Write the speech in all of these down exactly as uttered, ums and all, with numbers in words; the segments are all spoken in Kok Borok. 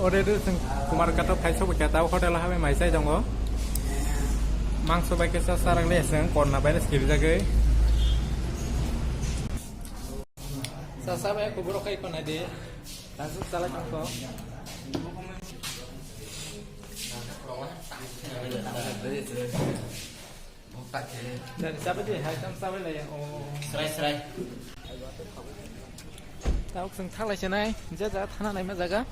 Hotel chwng Kumarghat o phai sogwi kha, tabuk hotel o habai mai chai tongo. Mangso bai khe cha charak le chwng corona virus kirijagwi. Cha chabai kuburo khai khonai di. Tangsu chalai tongkho. Dari sabai di, hai tam sabai lai, oh. Srai, srai. Tabuk chwng thanglai chenai, je jaga thana naima jaga.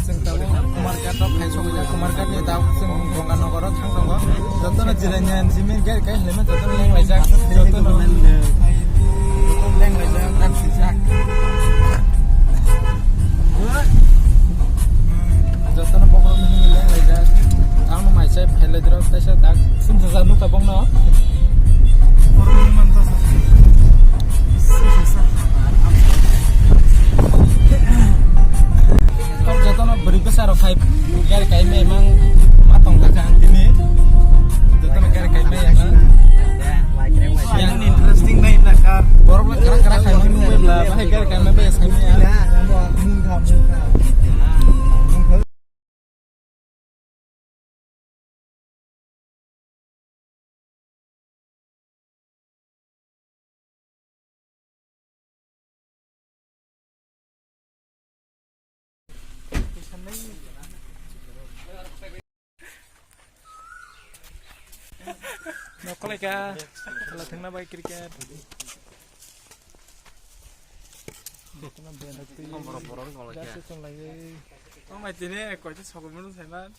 Chwng tabuk Kumarghat o phai sogwi jak, Kumarghat ni tabuk chwng Ganga Nagar o thang tongo. Jotono jirania simi gari kai helmet jotono lenglaijak, jotono lenglaijak, tak sijak. Jotono bokhorok ni hwnwi lenglaijak. Ang no mai chai phailaidrok, taisa tak sumsajak nukha bokno. Kok jotono bwrwi bwsa rok hai gari kai mai mang ma tong kha ang tini. Jotono gari kai mai mang. Yang interesting nai na kar. Borok le kara kara khai mang nung bla bahai gari kai mai bai sai ya. Nokolaika, kala thangna bai cricket. Borok, borok wng tong lai khe. Jersey chwng lai. Wng bai tini koita sokol mano saiman.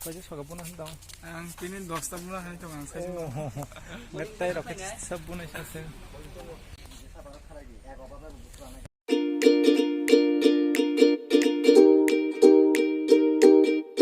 Koita sokol bono hin tong? Ang tini dosta bono hin tong ang sai. Oh, netai rok khe sab bono sai.